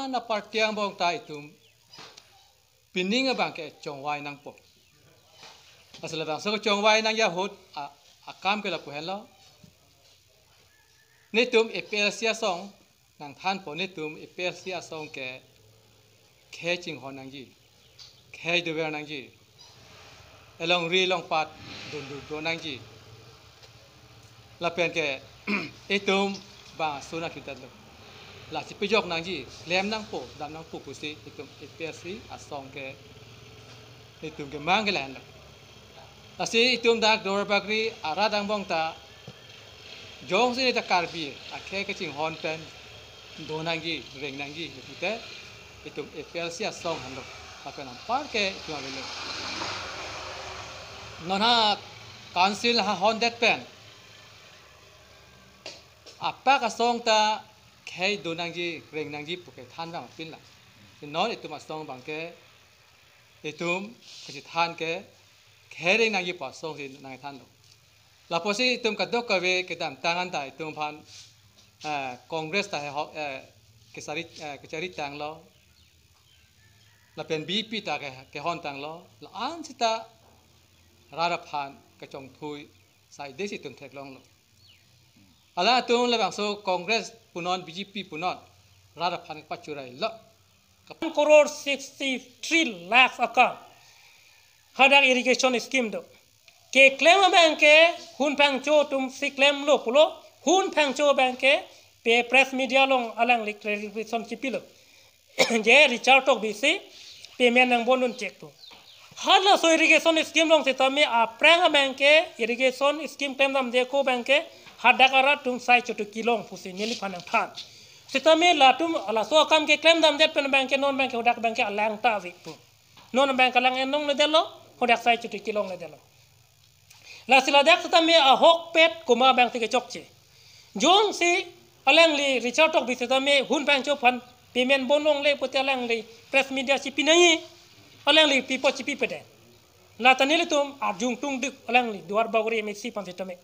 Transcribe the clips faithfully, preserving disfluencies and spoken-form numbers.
Ana party angbong ta itum pining abang ke chongvai nangpo. Asal abang so chongvai nangji ahut a, akam ke lapu henlo. Netum A P H L C asong nangthanpo, netum A P H L C asong ke khei chinghon nangji, khei dover nangji, elongri longpat dundun do nangji. Lapen ke itum bang aso nangkithatlo. La chipejok nangji, klem nangpo, dam nangpo pusi itum A P H L C asong ke itum kemang ke lahenlo. Lasi itum dak Duarbagori arat angbong ta jongsi neta Karbi akhei kachinghon pen do nangji, reng nangji, pute itum A P H L C asong henlo. Lapen anpar ke itum avelo. Non ha council ha hondet pen apak asong ta khei do nangji, reng nangji puke than bang pin la. Non itum asong abang ke itum kachethan ke khei reng nangji pu asong si nangthanlo. Lapusi itum kadokave kedamtang an ta itum aphan, eh, Congress ta he ho-, eh, kechari, eh, kechari tanglo. Lapen B J P ta ke, kehon tanglo. La-an seta rat aphan kachongthui saidesi itum theklonglo. Alangtum labangso Congress punon, B J P punon, rat aphan pachurailo. One crore sixty-three lakhs akam hadak irrigation scheme do. Keklem abang ke Hun Phangcho atum si klemlo pulo, Hun Phangcho abang ke pe press media along alangli clarification chipilo. Je Richard Tokbi si payment nangbondun chek pu. Halaso irrigation scheme along sitame aphrang abang ke irrigation scheme klemdamde ako abang ke hadak arat atum sai chotu kelong pusi neliphan nangthan. Sitame latum laso akam keklemdamdet pen abang ke non abang ke hadak abang ke alang ta ave pu. Non abang ke alang enlongledetlo, hadak sai chotu kelongledetlo. Lasi ladak sitame ahokpet komat abang si kechokche. Jongsi alangli Richard Tokbi sitame Hun Phangcho aphan payment bonlongle pute alangli press media chipi nangji, alangli pipo chipipedet. Lata nelitum arjung tungduk alangli Duarbagori M A C aphan sitame.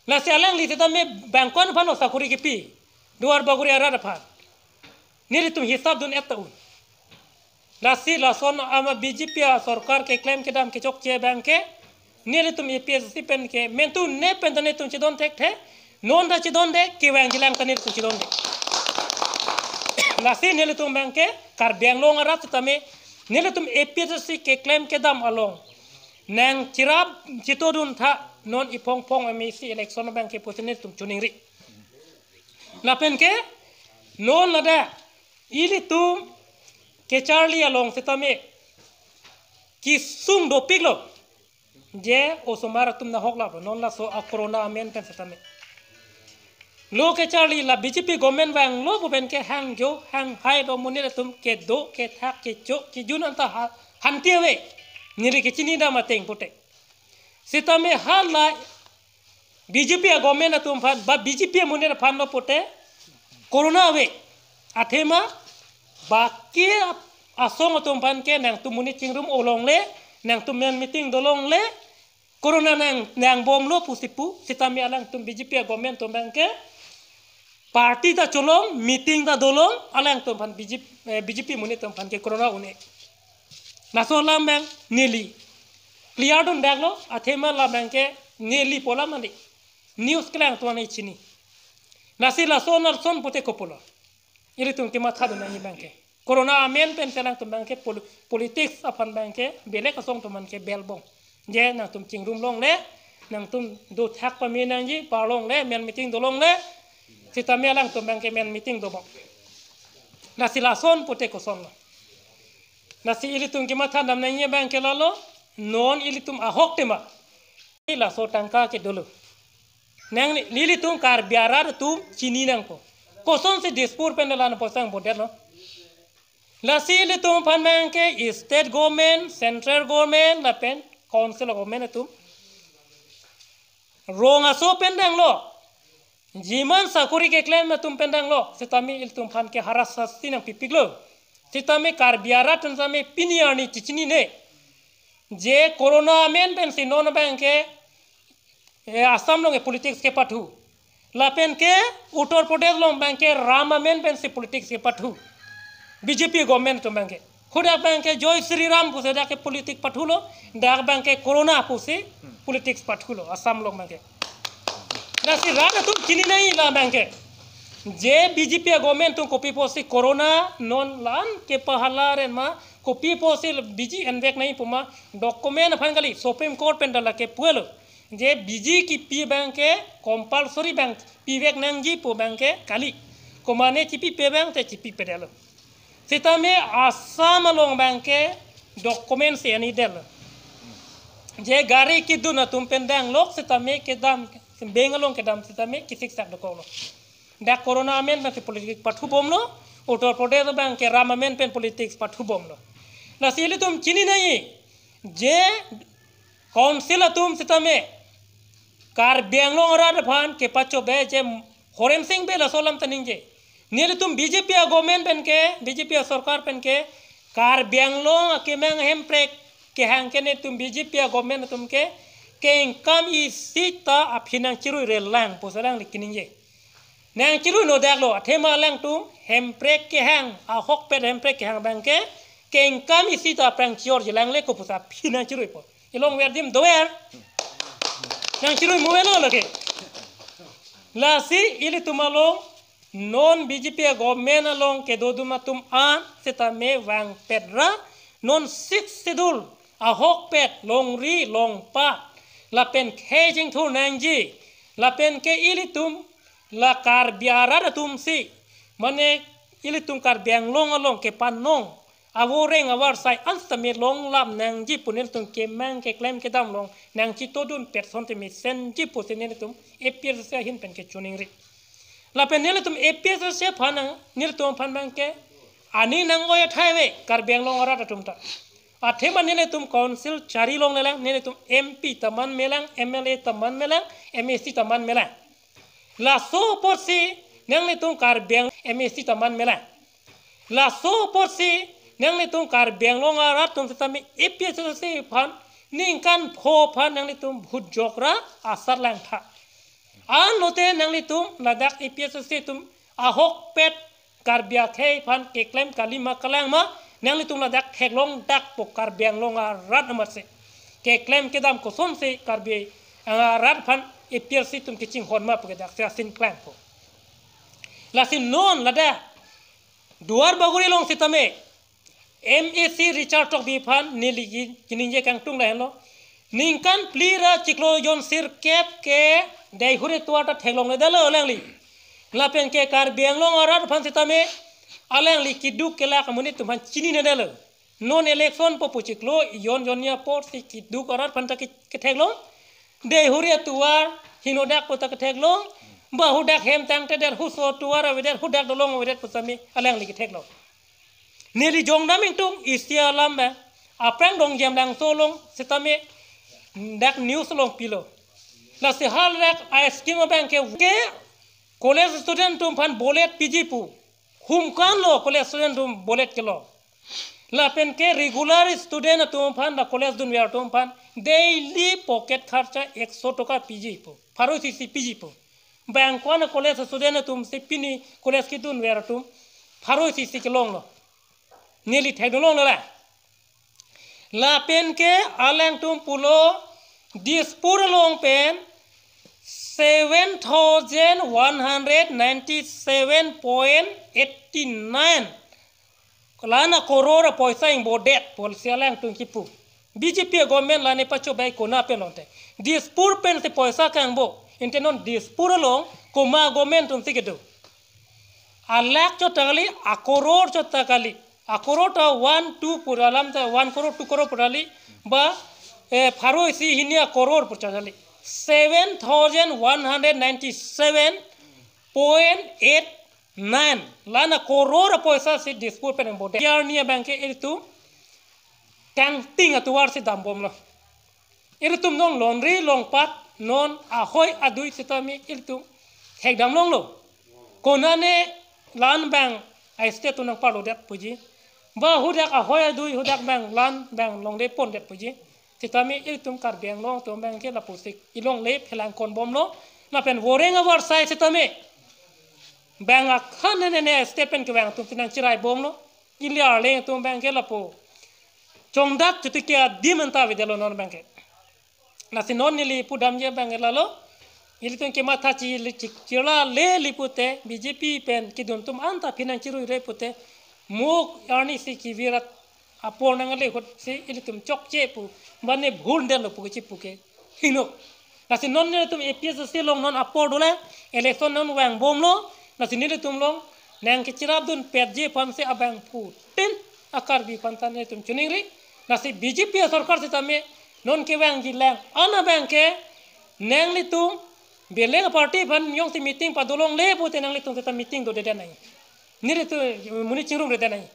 Lasi alangli sitame bangkon aphan osakori kipi Duarbagori arat aphan. Nelitum hisap dun-et ta un. Lasi lason ama B J P asorkar keklem kedam kechokche abang ke, nelitum A P H L C pen ke, mentu ne pen ta netum chedon thekthe, non ta chedonde, kevang jilang ta netum chedonde. Lasi nelitum abang ke, Karbi Anglong arat sitame, nelitum A P H L C keklem kedam along nangcherap chetodun tha, non iphongphong M A C election abang ke pusi nelitum choningri. Lapen ke, non ladak, ilitum kecharli along sitame kesung dopiklo. Je osomar atum nahok laplo, non laso a-corona amen pen sitame. Lo kecharli la B J P government vanglo pu pen ke hangjo hanghai do, monit atum kedo kethak kecho kejun anta ha-, hante ave. Neli kechinidam ateng pute. Sitame hala B J P a-government atum aphan, ba B J P amonit aphan lo pute, corona ave. Athema, baki a-, asong atum aphan ke nangtum monit chingrum-o longle, nangtum men meeting dolongle, corona nang, nangbomlo pusi pu, sitame alangtum B J P a-government atum abang ke, party ta cholong, meeting ta dolong, alangtum aphan B J P, eh, B J P amonit atum aphan ke corona un-e. Laso alam abang neli clear dundaklo, athema alam abang ke neli pu alam mane. News kelang tuan chini. Lasi lason arson pute kopilo. Ilitum kemathadun nangji abang ke. Corona amen pen alangtum abang ke pol-, politics aphan abang ke belek asong atum aphan ke belbom. Je nangtum chingrum longle, nangtum dothak pame nangji, parlongle, men meeting dolongle, sitame alangtum abang ke men meeting dobom. Lasi lason pute kosonlo. Lasi ilitum kemathadam nangji abang ke lalo, non ilitum ahok tema. Laso tangka ke dolo. Nang nelitum Karbi arat atum chini nangpo. Kosonsi Dispur pen la-an poisa bodetlo. Lasi ilitum aphan abang ke state government, central government, lapen council government atum. Rong aso pen danglo. Jiman sakori keklem atum pen danglo. Sitame ilitum aphan ke harsasti nangpipiklo. Sitame Karbi arat atum sitame pini arni chechinine. Je corona amen pensi non abang ke, eh, Assam along ke politics kepathu. Lapen ke Uttar Pradesh along abang ke Ram amen pensi politics kepathu. B J P government atum abangke. Hadak abangke Jai Shri Ram pusi dak ke politik pathulo, dak abangke Corona pusi politics pathulo Assam along abangke. Lasi rat atum chini nangji la abangke. Je B J P government atum kopi pusi Corona non la-an kepahala ren ma, kopi pusi B J P envek nangji pu ma, document aphan kali, Supreme Court pen ta lake pulo. Je B J P kipi abangke compulsory abang pivek nangji pu abangke kali. Komane chipipe abang te chipipedetlo. Sitame Assam along abangke document si ani del. Je gari kidun atum pen danglok sitame kedam, bank along kedam sitame kisiksak dokoklo. Dak Corona amen pensi politics pathubomlo, Uttar Pradesh abangke Ram amen pen politics pathubomlo. Lasi ilitum chini nangji, je council atum sitame Karbi Anglong arat aphan kepachobei je Horensing Bey laso alam ta ningje. Nelitum B J P a-government pen ke, B J P a-sorkar pen ke, Karbi Anglong akemang hemprek kehang ke nelitum B J P a-government atum ke, kengkam isi ta aphi nangchirui relang pusi alangli kiningje. Nangchirui nodak lo, athema alangtum hemprek kehang, ahokpet hemprek kehang abangke, kengkam isi ta aphrang chior jilang le ko pusi aphi nangchirui po. Ilong ver dim dover. Nangchirui muelo lake. Lasi ilitum along non B J P a-government along kedodun atum an sitame vangpet ra non Sixth Schedule ahokpet longri longpat lapen khei chingthur nangji lapen ke ilitum la Karbi arat atum si, mane ilitum Karbi Anglong along kepanong avoreng avarsai an sitame longlap nangji pu nelitum kemang keklem kedam along nangchitodun petson te mesenji pusi nelitum A P H L C ahin pen kechoningri. Lapen nelitum A P H L C aphan nang, nelitum aphan abangke aning nang-oi athai ave Karbi Anglong arat atum ta. Athema nelitum council chari longlelang, nelitum M P ta man melang, M L A ta man melang, M A C ta man melang. Laso apotsi nanglitum Karbi Ang-, M A C ta man melang. Laso apotsi nanglitum Karbi Anglong arat atum sitame A P H L C aphan ningkan pho aphan nanglitum vote jokra asar langtha. Anlote nanglitum ladak A P H L C atum ahokpet Karbi akhei aphan keklem kali ma kalang ma, nanglitum ladak theklong dak po Karbi Anglong arat amatsi. Keklem kedam kosonsi Karbi arat aphan A P H L C atum kachinghon ma pu ke daksi asin klangpo. Lasi non ladak Duar Bagori along sitame M A C Richard Tokbi aphan neli ki-, kiningje kangtung lahenlo. Ningkan phli ra chiklo jon sirkep ke dei hure tuar ta theklongledetlo alangli. Lapen ke Karbi Anglong arat aphan sitame alangli keduk kelak amonit atum aphan chininedetlo. Non election po pu chiklo jon jon ni apotsi keduk arat aphan ta ke-, ketheklong. Dei hure tuar henodak po ta ketheklong. Ba hudak hem tangtedet, huso tuar avedet, hudak dolong avedet pu sitame alangli ketheklong. Neli jongdam ingtung isi alam ba, aphrang Dongjemlangso along sitame dak news along pilo. Lasi haladak a-scheme abangke ke college student atum aphan bolet piji pu. Humkanlo college student atum bolet kelong. Lapen ke regular student atum aphan, la college dunver atum aphan daily pocket kharcha ekso toka piji pu. Pharo isi isi piji pu. Bang ko-an college student atum si pini college kedunver atum pharo isi isi kelonglo. Neli thekdunlonglo la. Lapen ke alangtum pulo Dispur along pen seven thousand one hundred ninety-seven point eighty-nine lana koror apoisa ingbodet pusi alangtum kipu. B J P government lane pachobei konat pen longte. Dispur pensi poisa kangbo. Ante non Dispur along komat government atumsi kedo. Alakh chot ta kali, akoror chot ta kali. Akoror ta one, two pu alam ta, one crore, two crore pu kali. Ba, eh, pharo isi hini akoror pu chot kali. Seven thousand one hundred ninety-seven point eight nine lana koror apoisa si Dispur pen ingbodet. Arni abangke ilitum kangting atovar si dambomlo. Ilitum non longri longpat non ahoi adui sitame ilitum thekdamlonglo. Konane la-an abang a-state atum nangparlodet puji. Ba hudak ahoi adui hudak abang la-an abang longlepondet puji. Sitame ilitum Karbi Anglong atum abangke lapusi ilongle phelang konbomlo. Lapen voreng avarsai sitame bang akhan nene state pen kevang atum si nangchiraibomlo. Ili arleng atum abangke lapu chongdat chuti ke adim anta avedetlo non abangke. Lasi non neli pudamji abangke lalo. Ilitum kematha chi li chik chirla le li pute B J P pen kedun atum anta phi nangchiruire pute mo arnisi kevirat apor nangle ahut si ilitum chokche pu bane bhul detlo pu kechipu ke hingno. Lasi non nelitum A P H L C along non apor dole, election non vangbomlo, lasi nelitum along nangkechirapdun petji aphansi abangphutin a-Karbi aphanta nelitum choningri. Lasi B J P asorkar sitame non kevangji lang-an abangke nanglitum belek party aphan jongsi meeting padolongle pute nanglitum seta meeting dodedet nangji. Nelitum monit chingrumredet nangji.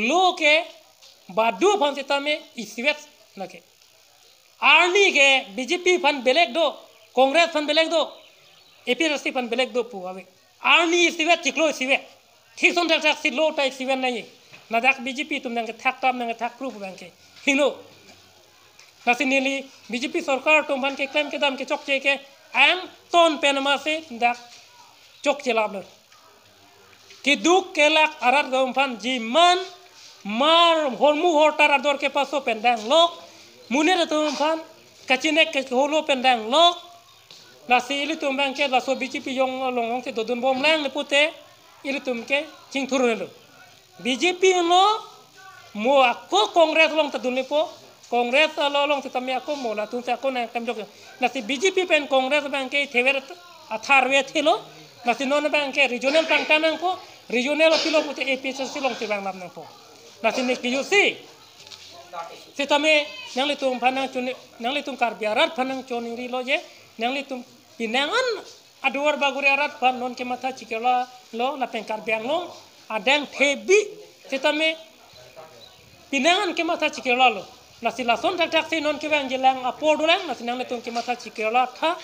Lo ke badu aphan sitame isivet lake. Arni ke B J P aphan belek do, Congress aphan belek do, A P H L C aphan belek do pu ave. Arni isivet, chiklo isivet. Thik ason thakthak si lo ta isivet nangji. Ladak B J P atum nangkethak tam nangkethak kru pu abangke hingno. Lasi neli B J P sorkar atum aphan keklem kedam kechokche ke angton pen amatsi dak chokche laplo. Keduk kelak arat atum aphan jiman mar hormu hortar ador kepaso pen danglok, monit atum aphan kachinek keholo pen danglok. Lasi ilitum abangke laso B J P along along si dodunbomlang le pute ilitum ke chingthurnelo. B J P lo mo ako Congress along ta dunlepo, Congress alo along sitame ako mo latum si ako nangklemjok. Lasi B J P pen Congress abangke thever atharve thelo. Lasi non abangke regional tangka nangpo, regional apilo pute A P H L C along si vangnam nangpo. Lasi ne kiyusi sitame nanglitum aphan nangchoni, nanglitum Karbi arat aphan nangchoningrilo je, nanglitum pinangan aduar baguri arat aphan non kematha chikirlalo lapen Karbi Anglong adang thebi sitame pinangan kematha chikirlalo. Lasi lason thakthak si non kevangji lang apor dolang, lasi nanglitum kematha chikirla tha,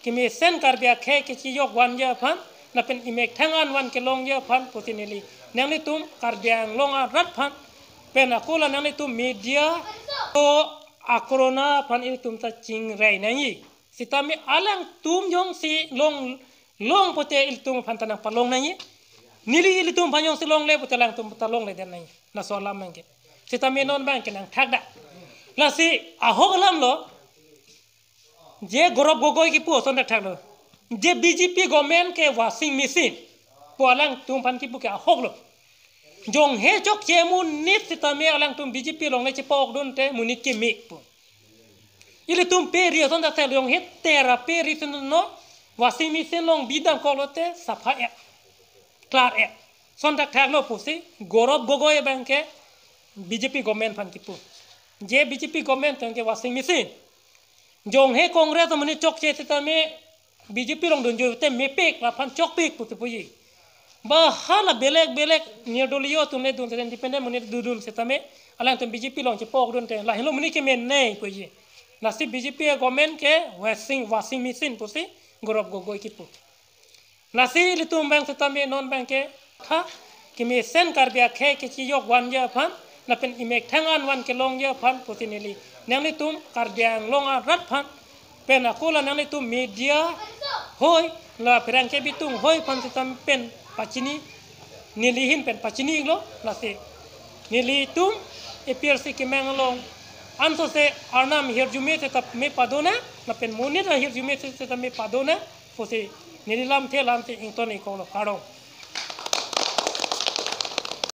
kemesen Karbi akhei kechijok vanji aphan, lapen imethang an van kelongji aphan pusi neli nanglitum Karbi Anglong arat aphan pen ako la nanglitum media to akorona aphan ilitum ta chingrai nangji. Sitame alangtum jongsi long, long pute ilitum aphan ta nangpalong nangji. Neli ilitum aphan jongsi longle pute alangtum ta longledet nangji. Laso alam abangke. Sitame non abangke nangthakdak. Lasi ahok alamlo. Je Gaurav Gogoi kipu ason thakthaklo. Je B J P government ke washing machine pu alangtum aphan kipu ke ahoklo. Jonghe chokche monit sitame alangtum B J P along le chepa-okdunte monit keme pu. Ilitum pe ri ason thakthak, jonghe tera pe ri si non washing machine along bidam koklote sapha-et, klar-et. Ason thakthaklo pusi Gaurav Gogoi abangke B J P government aphan kipu. Je B J P government abangke washing machine. Jonghe Congress amonit chokche sitame B J P along dunjoi te mepik, laphan chokpik pusi puji. Ba hala belek belek nirdoliyo atum le dun seta, independent monit dudun sitame alangtum B J P along chepa-okdunte lahelo monit keme nangji puji. Lasi B J P government ke washing, washing machine pusi Gaurav Gogoi kipu. Lasi ilitum abang sitame non abangke tha, kemesen Karbi akhei kechijok vanji aphan lapen imethang an van kelongji aphan pusi neli nanglitum Karbi Anglong arat aphan pen ako la nanglitum media hoi, la pherangke bitung hoi aphan sitame pen pachini, neli ahin pen pachini-iklo. Lasi nelitum A P H L C kemang along ansose arnam ahirjume sitame padonang, lapen monit ahirjume sitame padonang pusi neli lamthe lamthe ington-ik-iklo, kardom.